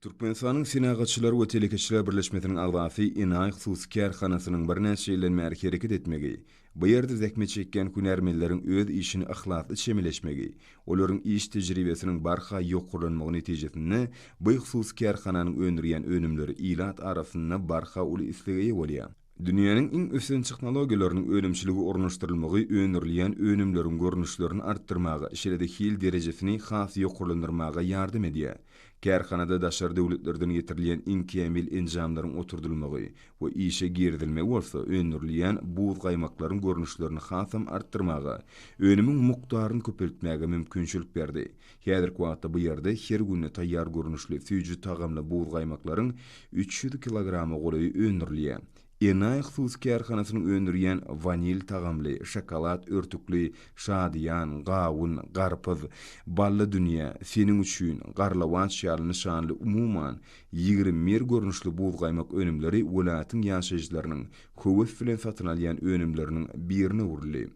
Türkmenistanyň Senagatçylar we telekeçiler birleşmesiniň agzasy Enaý hususy kärhanasynyň birnäçe ýyldan bäri hereket etmegi, bu ýerde zähmet çekýän hünärmenleriň öz işine yhlasly çemeleşmegi, olaryň iş tejribesiniň barha ýokarlanmagy netijesinde bu hususy kärhananyň öndürýän önümleri ilat arasynda barha uly islege eýe bolýar. Dünýäniň iň ösen tehnologiýalarynyň önümçilige ornaşdyrylmagy öndürilýän önümleriň görnüşlerini artdyrmaga, şeýle-de hil derejesini has ýokarlandyrmaga ýardam edýär. Kärhanada daşary döwletlerden getirilýän iň kämil enjamlaryň oturdylmagy we işe girizilmegi bolsa öndürilýän buzgaýmaklaryň görnüşlerini hasam artdyrmaga, önümiň mukdaryny köpeltmäge mümkinçilik berdi. Häzirki wagtda bu ýerde her günde taýýar görnüşli süýji tagamly buzgaýmaklaryň 300 kilograma golaýy öndürilýär. Enaý hususy kärhanasynyň öndürýän wanil tagamly, şokolad örtükli Şadyýan, Gawun, Garpyz, Bally dünýä, Seniň üçin, Garlawaç ýaly nyşanly umuman, 21 görnüşli buzgaýmak önümleri welaýatyň ýaşaýjylarynyň höwes bilen satyn alýan önümleriniň birine öwrüldi.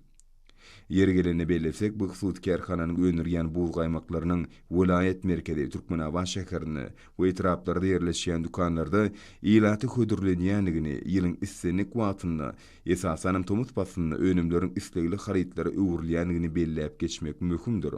Ýeri gelende bellesek, bu hususy kärhananyň öndürýän buzgaýmaklarynyň welaýat merkezi Türkmenabat şäherinde we etraplarda ýerleşýän dükanlarda ilata hödürlenýändigini, ýylyň islendik wagtynda, esasanam tomus paslynda önümleriň islegli harytlara öwrülýändigini belläp geçmek möhümdir.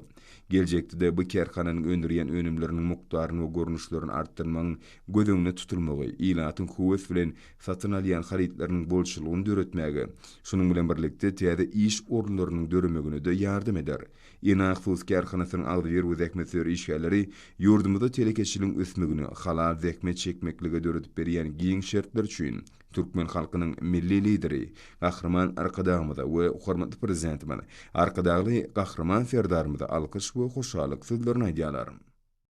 Geljekde-de bu kärhananyň öndürýän önümleriniň mukdaryny we görnüşlerini artdyrmagyň göz öňünde tutulmagy, ilatyň höwes bilen satyn alýan harytlarynyň bolçulygyny döretmäge, şunuň bilen birlikde, täze iş orunlarynyň döremegine-de ýardam eder. Ena hususy kärhanasynyň agzybir we zähmetsöýer işgärleri ýurdumyzda telekeçiligiň ösmegine, halal zähmet çekmeklige döredip berýän giň şertler üçin türkmen halkynyň Milli Lideri Gahryman Arkadagymyza we hormatly Prezidentimiz Arkadagly Gahryman Serdarymyza alkyş we hoşallyk sözlerini aýdýarlar.